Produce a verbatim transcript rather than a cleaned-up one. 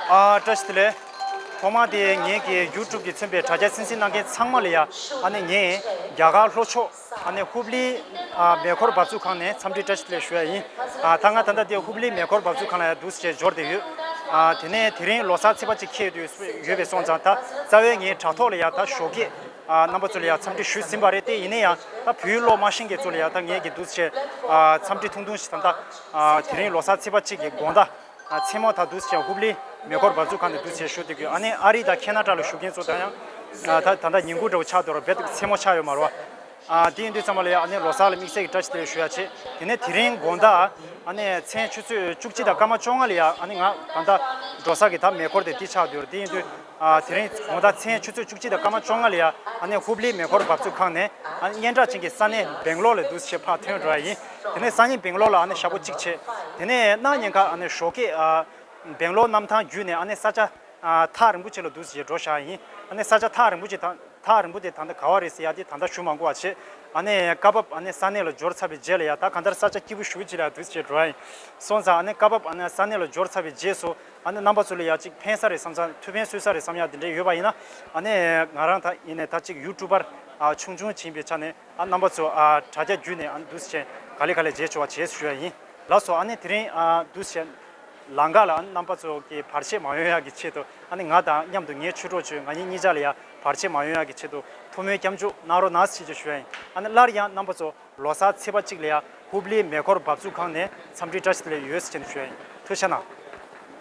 ཨ་བཀྲ་ཤིས་བདེ་ལེགས། ཐོག་མ་དེ་ངེད་ཀྱི་ཡུ་ཊུབ་ཀྱིས་མཚོན་པའི་དྲ་རྒྱ་གསན་གཟིགས་གནང་མཁན་ཚང་མ་ལ་ཡ། ཨ་ནི་ངས་རྒྱ་གར་ལྷོ་ཕྱོགས་ཨ་ནི་ཧུབ་ལི་ཨ་མེ་འཁོར་འབབ་ཚུགས་ཁང་ནས་འཚམས་འདྲི་བཀྲ་ཤིས་བདེ་ལེགས་ཞུ་ཡ་ཡིན། ཨ་ད་ང་ད་ལྟ་དེ་ཧུབ་ལི་མེ་འཁོར་འབབ་ཚུགས་ཁང་ལ་ཡ་འདུག་སེ་བྱས་འབྱོར་བསྡད་ཡོད། ཨ་དེ་ནས་དེ་རིང་ལོ་གསར་ཚེས་པ་གཅིག་འཁེལ་ཡོད་ཡོད་པའི་སོང་ཙང་ད་རྩ་བའི་ངའི་དྲ་ཐོག་ལ་ཡ་ད་ཞོགས་ཀས་ཨ་རྣམ་པ་ཚོ་ལ་ཡ་འཚམས་འདྲི་ཞུས་ཟིན་པ་རེད། དེ་ཡིན་ན་ཡང་ད་བོད་ཡིག་ཀློག་མ་ཤེས་མཁན་ཚོ་ལ་ཡ་ད་ངས་ཀྱི་འདུག་སེ་བྱས་ཨ་འཚམས་འདྲི་ཐུང་ཐུང་ཞིག་ད་ལྟ་ཨ་དེ་རིང་ལོ་གསར་ཚེས་པ་གཅིག་གི་དགོང་དག་ཨ་མཚན་མོ་ད་འདུག་སེ་བྱས་ཧུབ་ལི་མེ་འཁོར་འབབ་ཚུགས་ཁང་དུ་འདུག་སེ་བྱས་བཞུགས་བསྡད་ཀྱི་ཡོད། ཨ་ནི་ཨ་རི་དང་ཁེ་ན་ཌ་ལ་བཞུགས་མཁན་ཚོ་ད་ཡང་ཨ་ད་ད་ལྟ་ཉིན་གུང་འདྲ་བོ་ཆགས་འདུག་ར། རྦད་དེ་མཚན་མོ་ཆགས་ཡོད་མ་རེད་བ། ཨ་དེ་ཡིན་དུས་ཚང་མ་ལ་ཡང་ཨ་ནི་ལོ་གསར་ལ་དམིགས་བསལ་གྱི་བཀྲ་ཤིས་བདེ་ལེགས་ཞུ་ཡ་བྱས། དེ་ནས་དེ་རིང་དགོང་དག་ཨ་ནི་མཚན་ཆུ་ཚོད་བཅུ་གཅིག་དང་སྐར་མ་བཅོ་ལྔ་ལ་ཡ་ཨ་ནི་ང་ད་ལྟ་འགྲོ་ས་གི་ད་མེ་འཁོར་དེ་འདི་ཆགས་འདུག་ར། དེ་ཡིན་དུས་ཨ་དེ་རིང་དགོང་དག་མཚན་ཆུ་ཚོད་བཅུ་གཅིག་དང་སྐར་མ་བཅོ་ལྔ་ལ་ཡ་ཨ་ནི་ཧུབ་ལི་མེ་འཁོར་འབབ་ཚུགས་ཁང་ནས་ཨ་ནི་སྙན་གྲགས་ཅན་གྱི་ས་གནས་སྦེང་ལོར་ལ་འདུག་སེ་བྱས་ཕར་ཐོན་འགྲོ་ཡ་ཡིན། དེ་ནས་སང་ཉིན་སྦེང་ལོར་ལ་ཨ་ནི་ཞག་པོ་གཅིག་བྱས། དེ་ནས་གནངས་ཉིན་ཁ་ཨ་ནི་ཞོགས་ཀས་ཨ་སྦེང་ལོར་གནམ་ཐང་བརྒྱུད་ནས་ཨ་ནི་ས་ཆ་ཨ་ཐག་རིང་པོ་ཅིག་ལ་འདུག་སེ་འགྲོ་བཞག་ཡིན། ཨ་ནི་ས་ཆ་ཐག་རིང་པོ་ཅིག་དང་ཐག་རིང་པོ་དེ་ད་ལྟ་ག་བ་རེད་ཟེར་ཡ་དེ་ད་ལྟ་ཞུ་མ་དགོས་པ་བྱས། ཨ་ནི་སྐབས་བབ་ཨ་ནི་ས་གནས་ལ་འབྱོར་ཚར་བའི་རྗེས་ལ་ཡ་ད་གང་ལྟར་ས་ཆ་སྐྱིད་པོ་ཞེ་པོ་ཅིག་ལ་འདུག་སེ་འགྲོ་ཡ་ཡིན། སོང་ཙང་ཨ་ནི་སྐབས་བབ་ཨ་ནི་ས་གནས་ལ་འབྱོར་ཚར་བའི་རྗེས་སུ་ཨ་ནི་རྣམ་པ་ཚོ་ལ་ཡ་གཅིག་ཕན་ས་རེད་བསམ་ཙང་ཐུགས་ཕན་གསོས་ས་རེད་བསམ་ཡ་དེ་འདྲ་ཡོད་པ་ཡིན་ན། ཨ་ནི་ང་རང་ད་ཡིན་ནའི་ད་གཅིག་ཡུ་ཊུབ་པར་ཨ་ཆུང་ཆུང་ཅིག་ཡིན་པའི་ཆ་ནས་ཨ་རྣམ་པ་ཚོ་ཨ་དྲ་རྒྱ་བརྒྱུད་ནས་ཨ་འདུག་སེ་ག་ལེ་ག་ལེ་མཇལ་ཆོག་པ་བྱེད་ཞུ་ཡ་ཡིན། ལགས་སོ། ཨ་ནི་དེ་རིང་ཨ་འདུག་སེ་ལམ་ཁ་ལ་ཨ་ནི་རྣམ་པ་ཚོ་གི་བར་ཆད་མ་ཡོང་ཡག་གི་ཆེད་དུ་ཨ་ནི་ང་དང་མཉམ་དུ་ངའི་ཆོས་གྲོགས་ཚོས་ང་གཉིས་གཉིས་ཆ་ལ་ཡ་བར་ཆད་མ་ཡོང་ཡག་གི་ཆེད་དུ་ཐུགས་སྨོན་སྐྱབས་འཇུག་གནང་རོགས་གནང་ཞེས་ཀྱང་ཞུ་ཡ་ཡིན། ཨ་ནི་སླར་ཡང་རྣམ་པ་ཚོ་ལོ་གསར་ཚེས་པ་གཅིག་ལ་ཡ་ཧུབ་ལིའི་མེ་འཁོར་འབབ་ཚུགས་ཁང་ནས་འཚམས་འདྲི་བཀྲ་ཤིས་བདེ་ལེགས་ཡོད་ཟེར་ནས་ཞུ་ཡ་ཡིན། ཐུགས་རྗེ་གནང་།